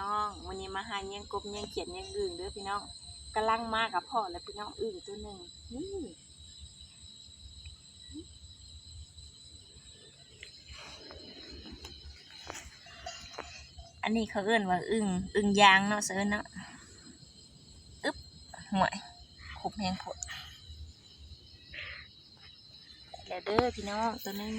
ນ້ອງ ມື້ນີ້ມາຫາເຫຍື່ອງກົບ ເຫຍື່ອງຂຽດ ເຫຍື່ອງອຶ່ງເດີພີ່ນ້ອງ. ກຳລັງມາກະພໍ້ແລ້ວພີ່ນ້ອງ ອຶ່ງໂຕໜຶ່ງນີ້. ອັນນີ້ເຂົາເອີ້ນວ່າອຶ່ງ ອຶ່ງຢາງເນາະ ສະເອີ້ນເນາະ. ອຶບ ຫ້ວຍ ຄົບແຮງໂພດ. ໄດ້ແລ້ວເດີພີ່ນ້ອງ ໂຕໜຶ່ງ.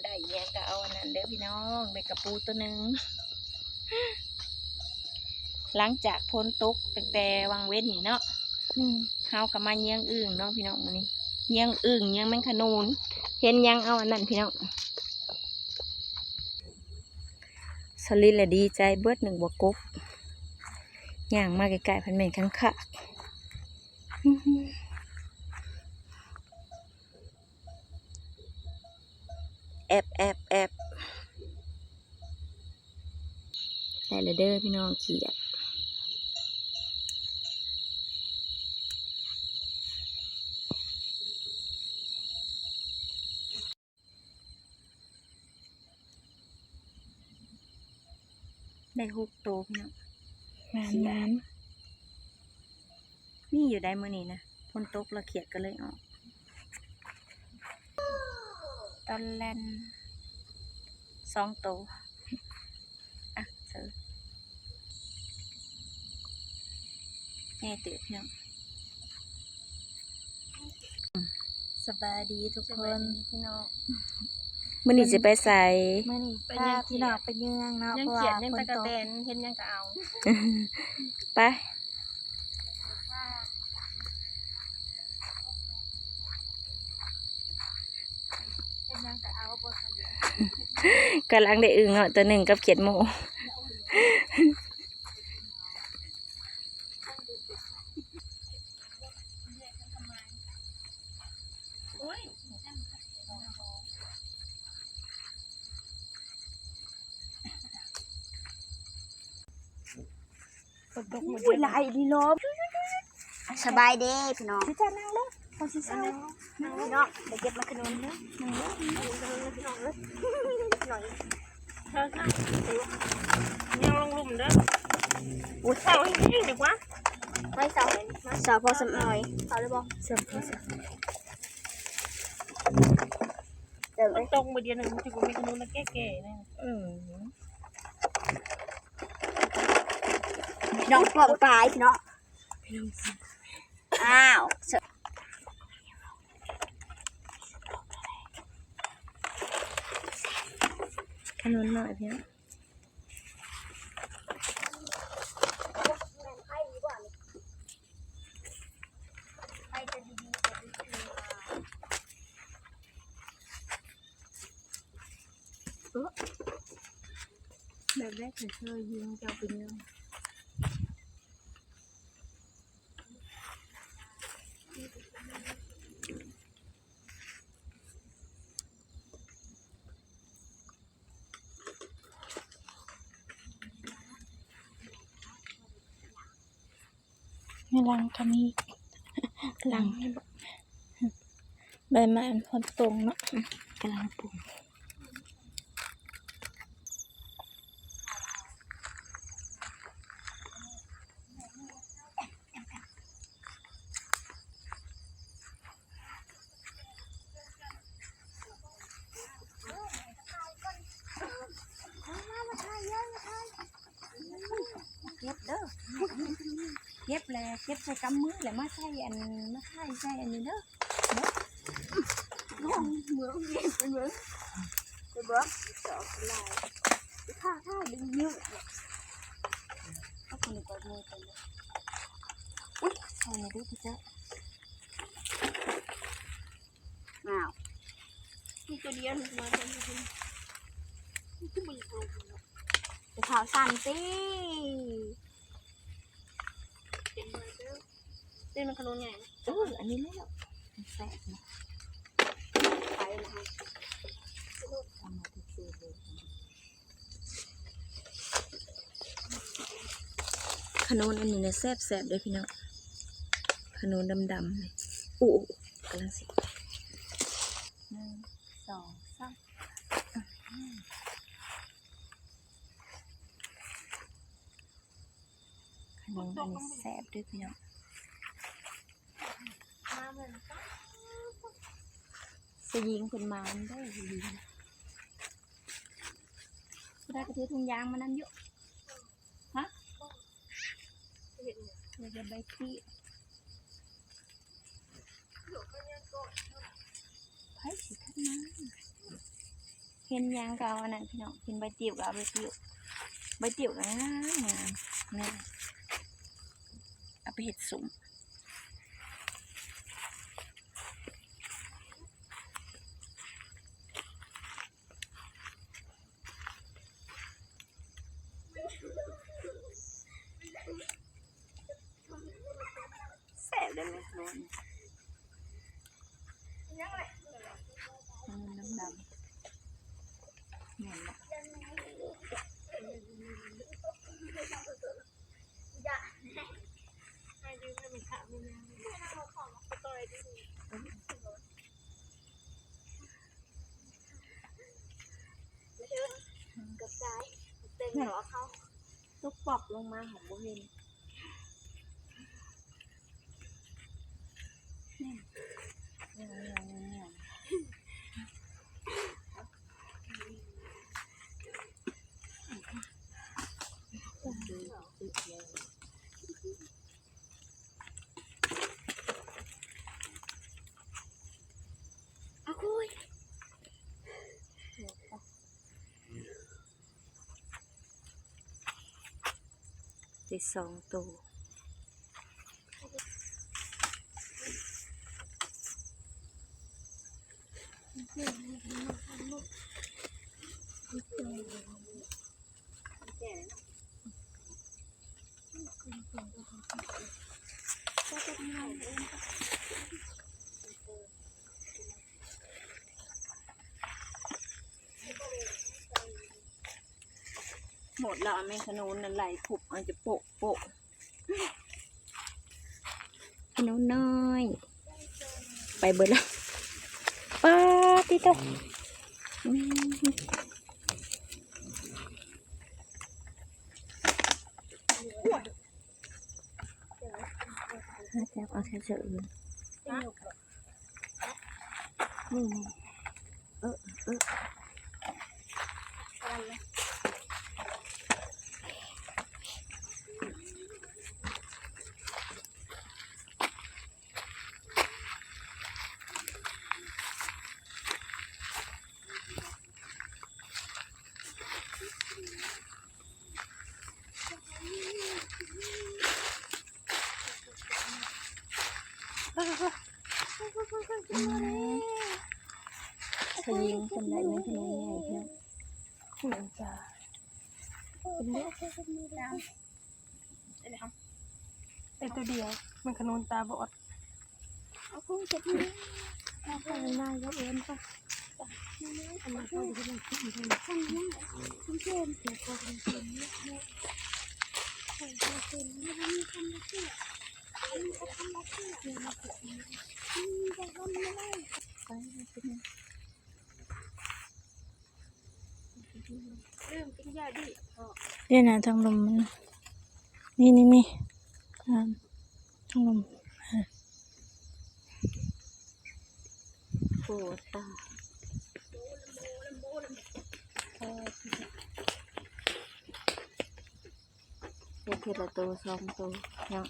ໄດ້ອີ່ຫຍັງກະເອົາອັນນັ້ນເດີພີ່ນ້ອງ. ໄດ້ກະປູໂຕໜຶ່ງ. ຫຼັງຈາກຝົນຕົກຕັ້ງແຕ່ຫວ່າງເວັນນີ້ເນາະ ອືມ ເຮົາກະມາເຫຍື່ອງອຶ່ງເນາະພີ່ນ້ອງ. ມື້ນີ້ເຫຍື່ອງອຶ່ງ ເຫຍື່ອງແມງຂະນູນ ເຫັນຫຍັງເອົາອັນນັ້ນພີ່ນ້ອງ. ສະລິດລະດີໃຈເບິດ ນຶກວ່າກົບ. ຍ່າງມາໃກ້ໆ ພັດແມ່ນຄັງຄາກ. ແອບ ແອບ ແອບ. ໄດ້ແລ້ວເດີພີ່ນ້ອງ ຂຽດ. ໄດ້ຫົກໂຕພີ່ນ້ອງ. ໝານ ໝານ. ມີຢູ່ໄດ໋ມື້ນີ້ນະ ຝົນຕົກແລ້ວຂຽດກະເລີຍອອກ. ຕອນແລ່ນສອງໂຕ. ອ່ະ ເຊີ ໃຫຍ່ເຕີບເນາະ. ສະບາຍດີທຸກຄົນ ສະບາຍດີພີ່ນ້ອງ. ມື້ນີ້ຊິໄປໃສ? ມື້ນີ້ພາພີ່ນ້ອງໄປເຫຍື່ອງເນາະ ເຫຍື່ອງຂຽດ ເຫຍື່ອງຕັກກະແຕນ ເຫັນຫຍັງກະເອົາ. ໄປ. ກຳລັງໄດ້ອຶ່ງເນາະ ໂຕໜຶ່ງກັບຂຽດໝູ່. ຝົນຕົກໝົດ ອຸ້ຍ ເລີຍ ຫຼາຍອີ່ຫຼີເນາະ. ສະບາຍເດ້ພີ່ນ້ອງ. ຊິຈະນັ່ງເດີ ເຂົາຊິເຊົາ. ພີ່ນ້ອງ ໄປເກັບໝາກຂະນຸນເດີ. ນັ່ງເດີ ພີ່ນ້ອງເອີຍ. ຍ່າງລົງລຸ່ມເດີ. ໂອ້ຍ ເຊົາແຮງໆ ດີກວ່າ. ໄວ້ເຊົາ ເຊົາພໍສ່ຳໜ້ອຍ. ເຊົາໄດ້ບໍ່? ສ່ຳພໍສ່ຳ. ຝົນຕົກມື້ດຽວໜຶ່ງ ມັນຊິບໍ່ມີຂະນຸນແກ່ໆ ນີ້. ອືມ. ພີ່ນ້ອງປ້ອງປາຍ ພີ່ນ້ອງ. ອ້າວ ຂະໜູນນ້ອຍ ພີ່ນ້ອງ. ແບບໃດກໍເຄີຍຍິງເຈົ້າເປັນຫຍັງ? ໃນຫຼັງກໍມີ ຫຼັງນີ້ບໍ? ໃບໄມ້ມັນພົ້ນຕົງເນາະ. ອືມ ກຳລັງປຸງ. ເກັບເດີ ເກັບແຫຼະ ເກັບໃສ່ກຳມືແຫຼະ ມາໃສ່ອັນ ມາຖ່າຍໃສ່ອັນນີ້ເດີ. ເບິ່ງ ເບິ່ງ ເບິ່ງ ເຫັນບໍ່? ຊອກຫຼາຍ ຖ້າ ຖ້າດຶງເຍອະ ເອົາຄົນກອດມືກັນ. ອຸ້ຍ ໃສ່ໜ້ອຍເດີພີ່ເຈົ້າ. ອ້າວ ມີຕົວດຽວ ມາຕົວດຽວ ຄືບໍ່ຢາກລົງເນາະ. ຈະເຜົາສັ່ນຕິ ເປັນເບີດເດີ. ເປັນມັນຂະໜູນໃຫຍ່. ເອີ ອັນນີ້ແຫຼະ ແຊບນະ ໄປນະ. ຂະໜູນອັນນີ້ນະແຊບໆ ເດີພີ່ນ້ອງ ຂະໜູນດຳໆ ນີ້. ໂອ້ ກຳລັງຊິ ໜຶ່ງ ສອງ ສາມ ຂະໜົມອັນນີ້ແຊບເດີ້ພີ່ນ້ອງ. ສະຍິງເພິ່ນມານເດີ້ ສະຍິງ. ຜູ້ໃດກໍຖືຖົງຢາງມານຳຢູ່. ຮະ? ເຮັດຫຍັງ? ຢາກໄດ້ຕີບ. ໃຜຊິທັນມາ? ເຫັນຫຍັງກໍເອົາອັນນັ້ນພີ່ນ້ອງ. ເຫັນໃບຕິ້ວກໍເອົາໃບຕິ້ວ. ໃບຕິ້ວກໍງາມໆ ນີ້ ເອົາໄປເຮັດສົ້ມ. ແຊບເດ້ແມ່. ອືມ ດຳໆ ແມ່ນບໍ່? ກະຊາຍເຕັມລໍ້ເຂົາ ຕົກປອກລົງມາຫາບໍ່ເຫັນ. ໄດ້ສອງໂຕ. ໝົດແລ້ວ ແມ່ຂະໜູນນັ້ນໄລ່ທຸບ ມັນຈະໂປະໆ. ຂະໜູນນ້ອຍ ໄປເບິດແລ້ວ. ປາດຕິໂຕ ອືມ ເອົາແຖວເຊີອື່ນ. ນີ້ ນີ້ ເອີ ເອີ. ອືມ ສະຍິງເພິ່ນໄດ້ແມ່ນຂະໜູນໃຫຍ່ເນາະ. ຂະໜູນຈ້າ ໄດ້ໂຕດຽວ ແມ່ນຂະໜູນຕາບອດ. ເອົາຂອງເກັບມາ ເອົາຂອງມາ ເອົາເອີ້ນໄປ. ເດ້ນະ ທາງລຸ່ມມັນ ນີ້ ນີ້ ນີ້ ທາງລຸ່ມ ໂອ້ ຕາຍ ເຮັດທີລະໂຕສອງໂຕເນາະ.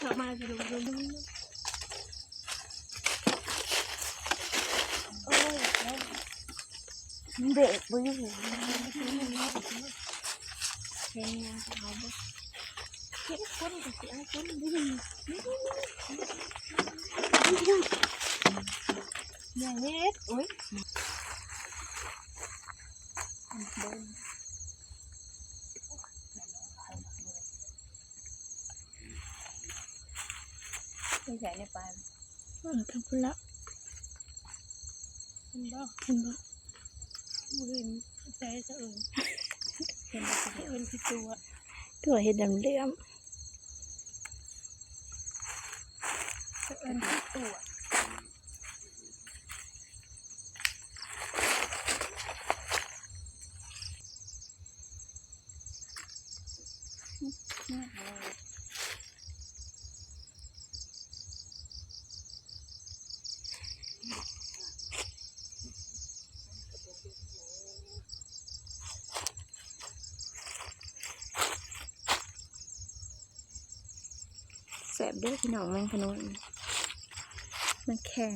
ເຂົ້າມາຊິລົງ ລົງ ລົງ ໂອ້ຍ ມັນເບຣກບໍ່ຢູ່. ເຫັນຫຍັງກໍເອົາເບິດ. ເຫັນຄົນກໍຊິເອົາຄົນ ນີ້ ນີ້ ນີ້ ຢ່າເຮັດ ໂອ້ຍ ໄປໃສໃນປ່າ ເອີ ທາງພຸ້ນລະ. ເຫັນບໍ່? ເຫັນບໍ່? ບໍ່ເຫັນ. ໃສສະເອີນ? ເຫັນບໍ່? ສະເອີນຄືຕົວ ຕົວເຫັດດຳເຫຼື້ອມ. ແຊບເດີ້ພີ່ນ້ອງ ແມງຂະໜຸນ ມັນແຂງ.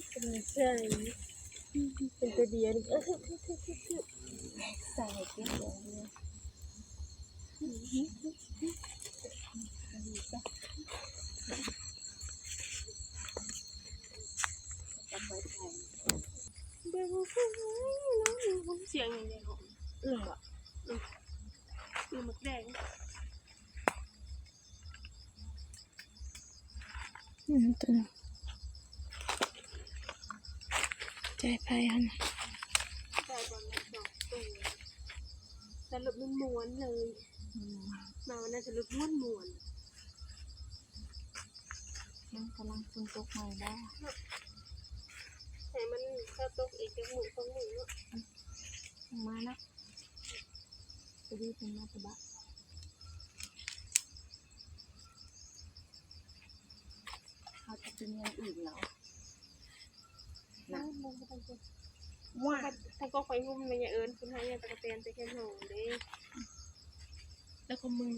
ເປັນໃສ ເປັນຕາດຽນ ໃສ່ເກັບດຽວ. ສຽງຫຍັງເດເນາະ? ອືມ ອືມ ໝາກແດງ. ອືມ ຕົວນັ້ນ ໃຈໄຟຫັ້ນ ໃສ່ບ່ອນນັ້ນສອງໂຕ ສະຫຼຸບມ່ວນໆເລີຍ. ອືມ ມາວັນນັ້ນສະຫຼຸບມ່ວນໆ. ມັນກຳລັງຝົນຕົກໃໝ່ບໍ່ ໃຫ້ມັນເຊົາຕົກອີກຈັກມື້ສອງມື້ເນາະ. ອືມ ມາເນາະ ພໍດີເພິ່ນມາແຕ່ບ້ານ. ເຮົາຈະກິນຫຍັງອີກເນາະ ນະ ວ້າ ຖ້າກໍຂ້ອຍຫຸ້ມແມ່ນຫຍັງເອີ້ນຂຶ້ນຫາຫຍັງ ຕະກະແຕນ ແຕ່ແຄມຫ້ອງເດ້ ແລ້ວກໍເມື່ອຍ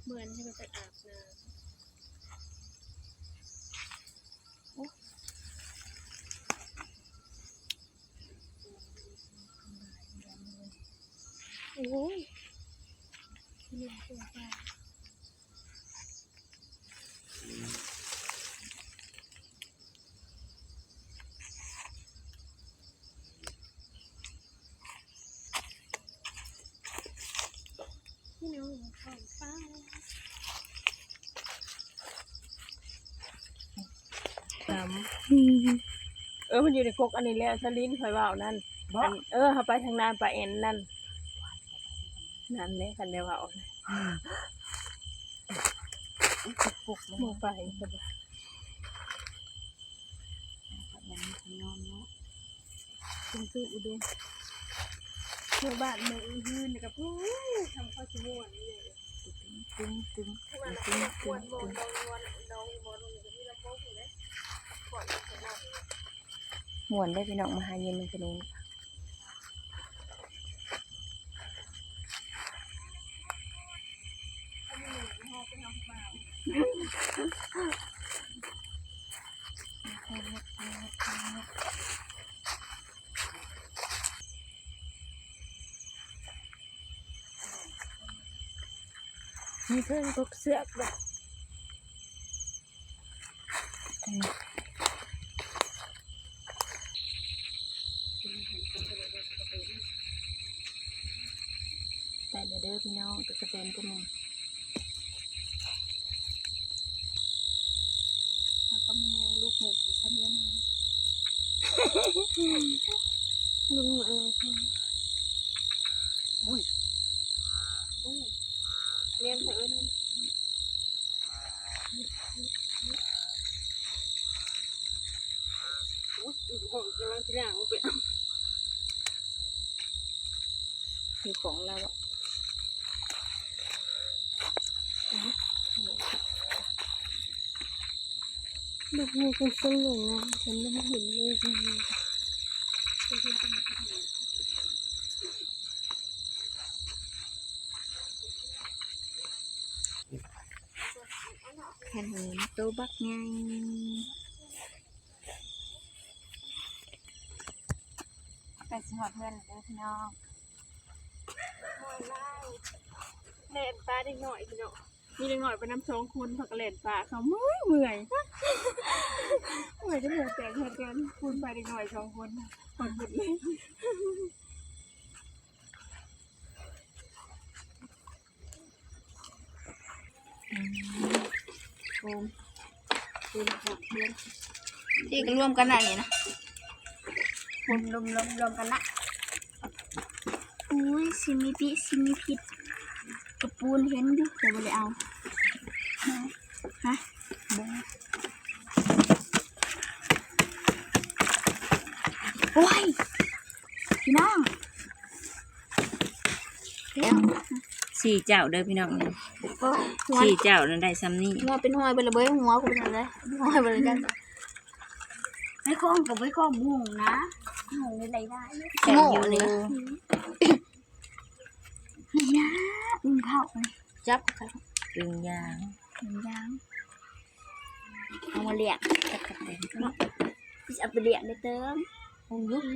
ເມື່ອຍ ໃຫ້ມັນໄປອາບນ້ຳ. ໂອ້ ໂອ້ຍ ພີ່ນ້ອງ ເຂົ້າປ່າ ຕຳ ເອີ ມັນຢູ່ໃນກົກອັນນີ້ແຫຼະ ສະລິນຂ້ອຍເວົ້ານັ້ນ ບໍ່ ອັນ ເອີ ເຮົາໄປທາງນາປາແອນນັ້ນ ນັ້ນແຫຼະ ຄັນໄດ້ເວົ້າ ບໍ່ໄປ ນອນເນາະ ຕຶງໆ ອຸດົມ ເມືອບ້ານເມືອອື່ນໆ ນີ້ກໍ ໂອ້ຍ ທຳເຂົ້າຊິມ່ວນນີ້ ຕຶງໆ ຕຶງໆ ຕຶງໆ ຕຶງໆ ມ່ວນເດ້ພີ່ນ້ອງ ມາຫາເຢັນນຳຂະໜົມ. ມີເພິ່ນກົກເຊືອກເດ້. ໄດ້ແລ້ວເດີພີ່ນ້ອງ ຕະກະແຕນຕົວໜຶ່ງ ແລ້ວກໍມັນຍັງລູກໝູຂອງຊາວເດືອນຫັ້ນ ລຸງອະໄລ ໂອ້ຍ ໂອ້ຍ ແມ່ນເອີ້ນ ໂອ້ຍ ກຳລັງຊິລ້າງອອກໄປ ຢູ່ຂອງລາວອະ. ລູກໝູກໍສົນລົງນະ ເຫັນບໍ່ເຫັນເລີຍ. ຂະໜົມໂຕບັກໃຫຍ່ ໃກ້ຊິຮອດເຮືອນແລ້ວເດີພີ່ນ້ອງ. ແລ່ນປາເດັກນ້ອຍພີ່ນ້ອງ ມີເດັກນ້ອຍໄປນຳສອງຄົນ ພາກັນແລ່ນປາເຂົາ ເມື່ອຍ ເມື່ອຍ ເມື່ອຍຈົນເຫື່ອແຕກເຫື່ອແຕນ ພຸ້ນໄປເດັກນ້ອຍສອງຄົນ ຮອດພຸ້ນເລີຍ. ອືມ ໂຮມ ໂຮມ ທີ່ກໍລວມກັນນະນີ້ນະ ໂຮມ ລວມ ລວມ ລວມກັນນະ. ອຸ້ຍ ຊິມີພິດ ຊິມີພິດ ກະປູນເຫັນຢູ່ ແຕ່ບໍ່ໄດ້ເອົາ ຮະ ໂອ້ຍ ພີ່ນ້ອງ ສີ່ເຈົ້າເດີພີ່ນ້ອງ ໂອ້ຍ ສີ່ເຈົ້ານັ້ນໄດ້ຊ່ຳນີ້ ຫົວເປັນຮອຍເບິດລະເບີຍ ຫົວກູເປັນຈັ່ງໃດ ຮອຍເບິດລະຈັ່ງ ໄປຄອງກໍໄປຄອງ ບໍ່ຫຸງນະ ຫຸງໄດ້ຫຼາຍ ໂງ່ນີ້ນະ ນີ້ນະ ອຶ່ງເຜົາ ຈັບ ອຶ່ງຢາງ ອຶ່ງຢາງ ເອົາມາລ້ຽງ ຈັກກະແຕນເນາະ ຊິເອົາໄປລ້ຽງໄດ້ເຕີມ ອືມ ອືມ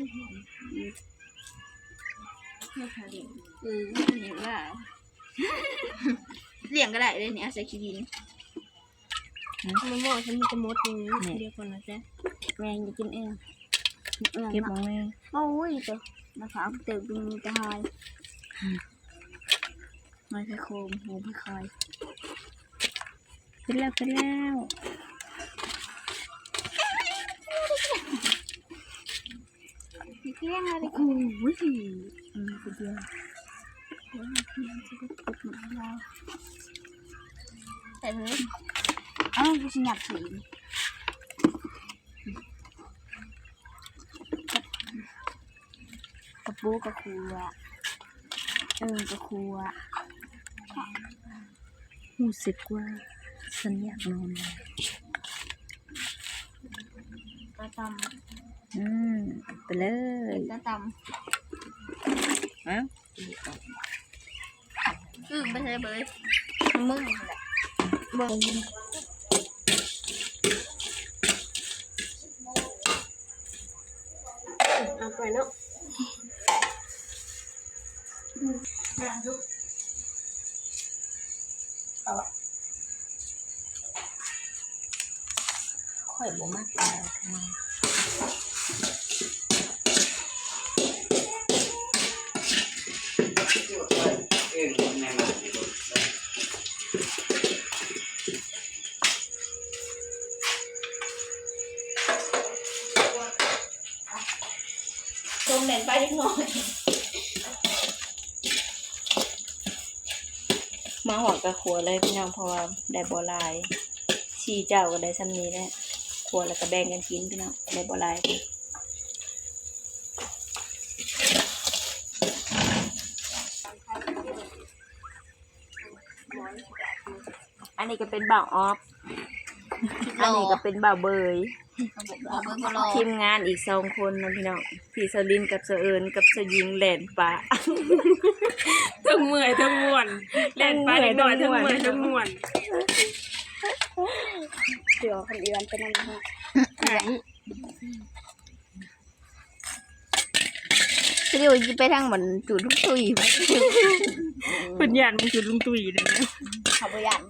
ລ້ຽງກໍໄດ້ເດ້ນີ້ ເອົາໃສ່ຂີ້ດິນ. ຫືມ ມັນບໍ່ ມັນຈະໝົດຢູ່ນີ້ ນີ້ ດຽວກ່ອນນະແຊະ ແມ່ນ ກິນເອງ ເກັບມາແມ່ ໂອ້ຍ ໂຕ ມາຖາມເຕີບ ມີແຕ່ຫອຍ ຫອຍໄຂ່ໂຄງ ໂຫ ບໍ່ຄ່ອຍ ເປັນແລ້ວ ເປັນແລ້ວ ໂອ້ຍ ອືມ ເປັນເດືອນ ເອີ ເອົ້າ ກູຊິຫຍັບຖື ກະປູກະຂົວ ເອີ ກະຂົວ. ຮູ້ສຶກວ່າສັນຢາກນອນ. ຕາຕຳ ອືມ ໄປເລີຍ ຕາຕຳ ຮະ ອືມ ໄປໃສເບີຍ ມຶງ ເບິ່ງ ເອົາໄປເນາະ. ຂ້ອຍບໍ່ມັກປາ. ຕົ້ມແມ່ນໄປເລັກນ້ອຍ ມາຮອດກະຂົ້ວເລີຍພີ່ນ້ອງ ເພາະວ່າໄດ້ບໍ່ຫຼາຍ ສີ່ເຈົ້າກໍໄດ້ຊ່ຳນີ້ແຫຼະ ຂົ້ວແລ້ວກໍແບ່ງກັນກິນພີ່ນ້ອງ ໄດ້ບໍ່ຫຼາຍ. ອັນນີ້ກໍເປັນບ່າວອອບ ອັນນີ້ກໍເປັນບ່າວເບີຍ ທີມງານອີກສອງຄົນນະພີ່ນ້ອງ ພີ່ສາວລິນກັບສາວເອີນກັບສາວຍິງແລ່ນປ່າ ທັງເມື່ອຍທັງມ່ວນ ແລ່ນປ່າເດັກນ້ອຍ ທັງເມື່ອຍທັງມ່ວນ ຊິອອກຄັນເອືອນໄປນຳ. ຄືຊິໄປທາງມັນຈູດລຸງຕຸ້ຍ ເພິ່ນຢ້ານມັນຈູດລຸງຕຸ້ຍເດ້ ເຂົາບໍ່ຢ້ານ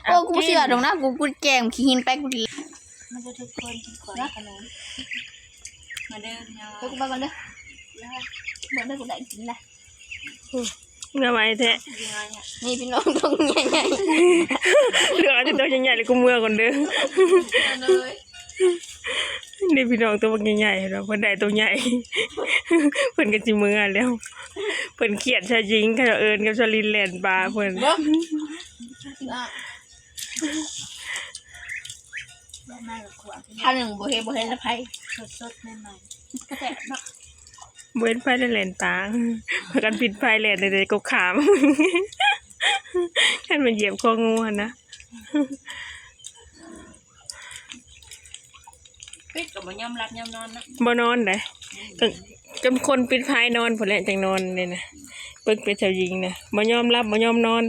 ໂອ້ ກູບໍ່ເຊື່ອດອກນະ ກູ ກູແກງຂີ້ຫີນໄປ ກູ ມາເດີທຸກຄົນ ກິນຂອງຂະໜົມ ມາເດີພີ່ນ້ອງ ເດີ ກູໄປກ່ອນເດີ ເບິ່ງເດີ ກູໄດ້ກິນລະ. ເມືອໄວແທ້ ນີ້ພີ່ນ້ອງ ຕົວໃຫຍ່ໆ ເລືອກເອົາແຕ່ຕົວໃຫຍ່ໆ ແລ້ວກູເມືອກ່ອນເດີ ນີ້ພີ່ນ້ອງ ຕົວບັກໃຫຍ່ໆ ເພິ່ນໄດ້ຕົວໃຫຍ່ ເພິ່ນກໍຊິເມືອແລ້ວ ເພິ່ນຄຽດຊະຍິງ ເຂົາເອີ້ນກັບຊະລິນແລ່ນປ່າເພິ່ນ ຖ້າໜຶ່ງບໍ່ເຫັນ ບໍ່ເຫັນລະໄຜ ສົດໆ ໃໝ່ໆ ແຊບເນາະ. ບໍ່ເຫັນໃຜໄດ້ແລ່ນປ່າ ພາກັນປິດໄຟແລ່ນໃດໆກໍຂ້າມ ຄັນມັນຢຽບຄໍງູຫັ້ນນະ ປິດກໍບໍ່ຍອມຫຼັບຍອມນອນເນາະ ບໍ່ນອນໃດ ຈົນຄົນປິດໄຟນອນພຸ້ນແຫຼະ ຈັ່ງນອນເດ້ນະ ເບິ່ງເປັນເຈົ້າຍິງນະ ບໍ່ຍອມຫຼັບບໍ່ຍອມນອນ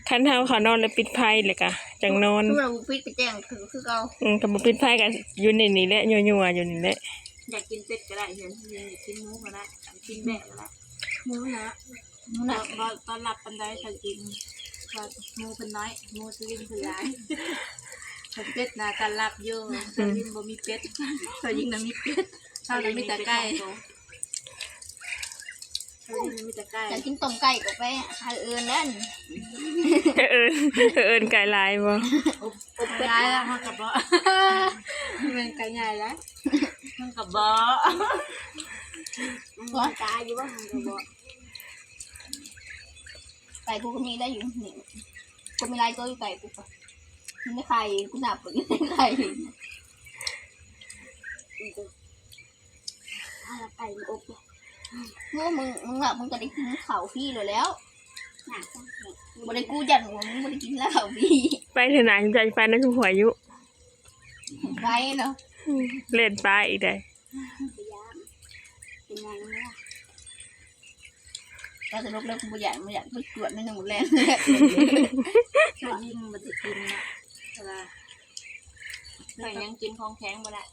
ຄັນເຮົາເຂົ້ານອນແລ້ວປິດໄຟແລ້ວກະຈັ່ງນອນ ຄືວ່າບໍ່ປິດກໍແຈ້ງຄື ຄືເກົ່າ ອືມ ຄັນບໍ່ປິດໄຟກໍຢູ່ໃນນີ້ແຫຼະ ຍົວໆ ຢູ່ນີ້ແຫຼະ. ຢາກກິນເປັດກໍໄດ້ ຢາກກິນໝູກໍໄດ້ ກິນແບະກໍໄດ້ ໝູນະ ໝູນະ ບໍ່ຕ້ອນຮັບປານໃດ ຖ້າກິນ ວ່າໝູເພິ່ນນ້ອຍ ໝູສະວິງເພິ່ນຫຼາຍ ເປັດນະຕ້ອນຮັບຢູ່ ສະວິງບໍ່ມີເປັດ ສະວິງນະມີເປັດ ເຮົານະມີແຕ່ໄກ່ ສະວິງນະມີແຕ່ໄກ່ ຢາກກິນຕົ້ມໄກ່ກໍໄປຫາເອີ້ນແລ້ວ ເອີ້ນ ເອີ້ນໄກ່ຫຼາຍບໍ່? ໄກ່ຫຼາຍແລ້ວ ມັນກໍບໍ່ ແມ່ນໄກ່ໃຫຍ່ຫຼາຍ ມັນກໍບໍ່ ມັນກະອາຍຢູ່ບໍ່? ມັນກໍບໍ່ ໄກ່ກູກໍມີໄດ້ຢູ່ນີ້ ກໍມີຫຼາຍໂຕຢູ່ໄກ່ກູກໍ ມັນໄດ້ໄຂ່ ກູນັບເບິ່ງໄຂ່ ພາລະໄກ່ມັນອົບເດ້ ໂອ້ ມຶງ ມຶງວ່າມຶງກໍໄດ້ກິນເຂົ້າຟຣີໂລດແລ້ວ ບໍ່ໄດ້ ກູຢ້ານວ່າມຶງບໍ່ໄດ້ກິນແລ້ວເຂົ້າຟຣີ ໄປເທື່ອໜ້າ ຈະໄປນຳຊຸມຂ້ອຍຢູ່ ໄປເນາະ ເລ່ນປາອີກໄດ໋ ບໍ່ຢ້ານ ເປັນຫຍັງເນາະ ແຕ່ສະຫຼຸບແລ້ວກູບໍ່ຢ້ານ ບໍ່ຢາກໄປກວດໃນໜູແລງ ເຈົ້າຍິງມັນຊິກິນເນາະ ແຕ່ວ່າ ຂ້ອຍຍັງກິນຂອງແຂງບໍ່ໄດ້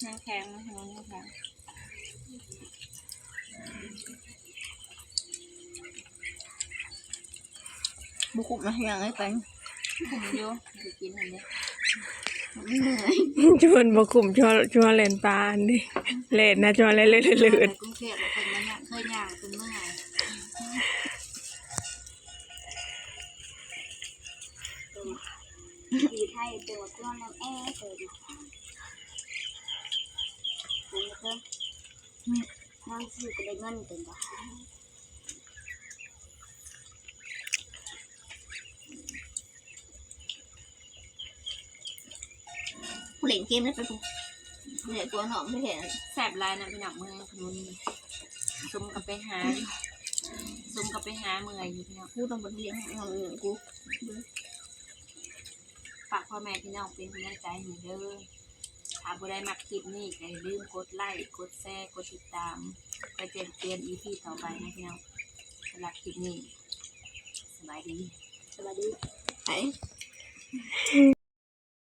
ຍັງແຂງ ຍັງແຂງ ບໍ່ຄຸ້ມນະ ຍ່າງໃຫ້ໄປ ຄຸ້ມຢູ່ ໄດ້ກິນອັນນີ້ ມັນເມື່ອຍ ຈວນບໍ່ຄຸ້ມ ຈວນ ຈວນແລ່ນປ່າອັນນີ້ ແລ່ນນະ ຈວນແລ່ນເລີດໆ ກຸງເທບເພິ່ນມາຍ່າງ ເຄີຍຍ່າງເພິ່ນເມື່ອຍ ທີ່ໄທເປັນວ່າກວນນຳແອເພິ່ນ ເພິ່ນ ນອນຊື່ກໍໄດ້ເງິນເປັນວ່າ ຜູ້ຫຼິ້ນເກມໄດ້ໄປພຸ້ນ ແລະຕົວນ້ອງແທ້ໆ ແຊບຫຼາຍນະພີ່ນ້ອງ ເມືອງຂະໜູນ ສົມກັບໄປຫາ ສົມກັບໄປຫາເມື່ອຍຢູ່ພີ່ນ້ອງ ກູຕ້ອງໄປຮຽນນຳເອື້ອຍກູ ຝາກພໍ່ແມ່ພີ່ນ້ອງເປັນກຳລັງໃຈໃຫ້ເດີ ຖ້າຜູ້ໃດມັກຄລິບນີ້ກໍຢ່າລືມກົດໄລ້ ກົດແຊ ກົດຕິດຕາມ ເພື່ອແຈ້ງເຕືອນ ອີພີ ຕໍ່ໄປນະພີ່ນ້ອງ ສຳລັບຄລິບນີ້ ສະບາຍດີ ສະບາຍດີ ໄປ